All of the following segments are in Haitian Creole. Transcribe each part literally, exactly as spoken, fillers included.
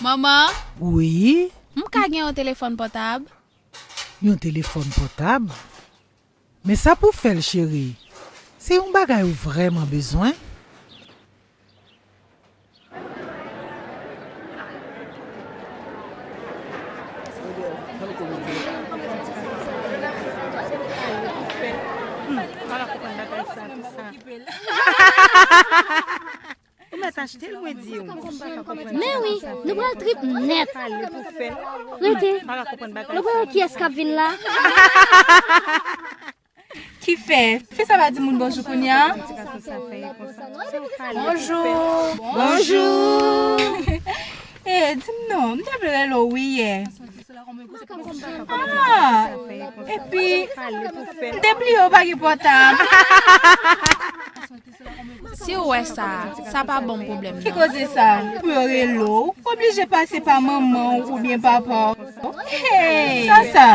Manman, wi? M ka gen yon telefòn pòtab? Yon telefòn pòtab? Men sa pou w fè l, cheri. Se yon bagay ou vrèman bezwen? Ou mèt achte l, mwen di w. Men wi, nou pral trip nèt. Rete. Nou pral wè kiyès k ap vin la. Kifè, fi sa pa di moun bonjou kounye a? Bonjou. Bonjou. Eh, di m non, m te vle rele w wi yè. Ah, epi, m te bliye w pa gen pòtab. Si w wè sa, sa pa ban m pwoblèm non. Ki koze sa? Pou yo rele w, oblije pase pa manman w oubyen papa w. Hey! Sa sa?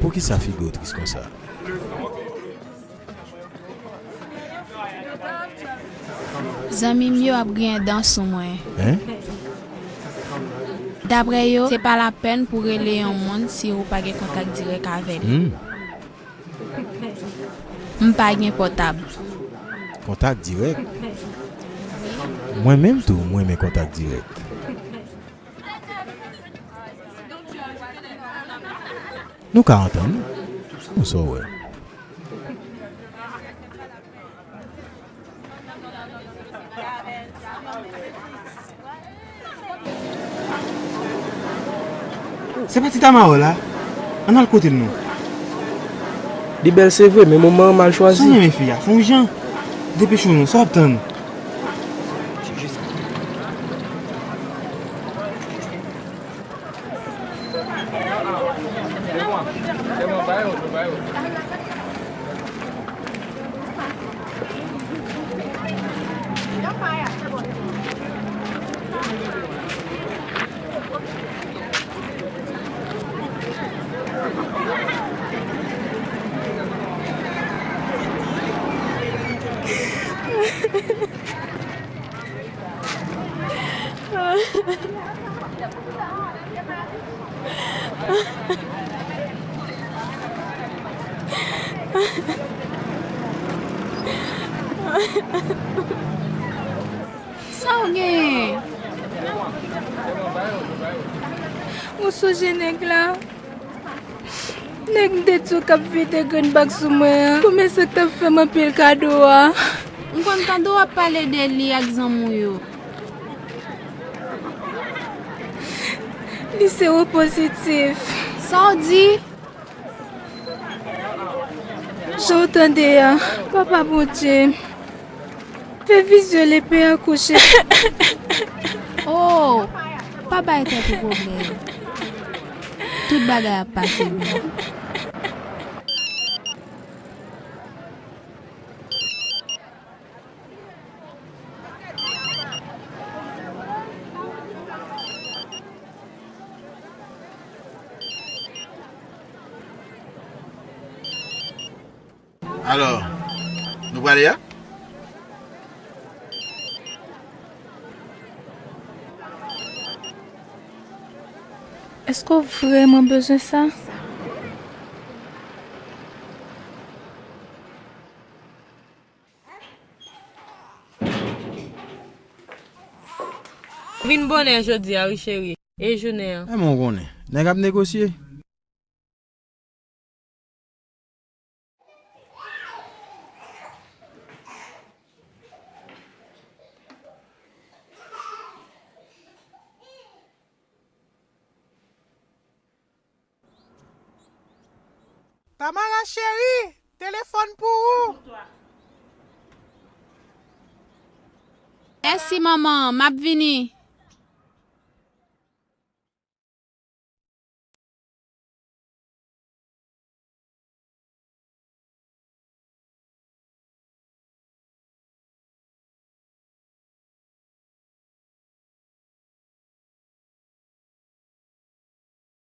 Poukisa figi w tris konsa? Zanmi m yo ap griyen dan sou mwen. Hein? Daprè yo, se pa lapèn pou rele yon moun si ou pa gen kontak dirèk avè l. Hmm. M pa gen pòtab. Kontak dirèk? Mwen menm tou, m renmen kontak dirèk. Nou ka antann nou. Sa w wè? Se pa ti Tama w la? Ann al kote l non. Li bèl se vre, men moman an mal chwazi. Sa w renmen fi a? Fè yon jan. Depeche w non, sa w ap tann? Sa w genyen? Ou sonje nèg la? Nèg m te di w k ap vide grenn bak sou mwen an, kòmè sa k t ap fè m anpil kado a. M konn tande w ap pale de li ak zanmi w yo. Li sewopozitif. Sa w di? Jan w tande a, Papa Bondye. Fè vizyon lepe a kouche. Oh, pa bay tèt ou pwoblèm. Tout bagay ap pase byen. Alò, nou prale a? Èske w vrèman bezwen sa? Vin bonè jodi a wi, cheri. E jounen an? Kòman w konnen? Nèg ap negosye. Tamara cheri, telefòn pou ou. Mèsi manman, m ap vini.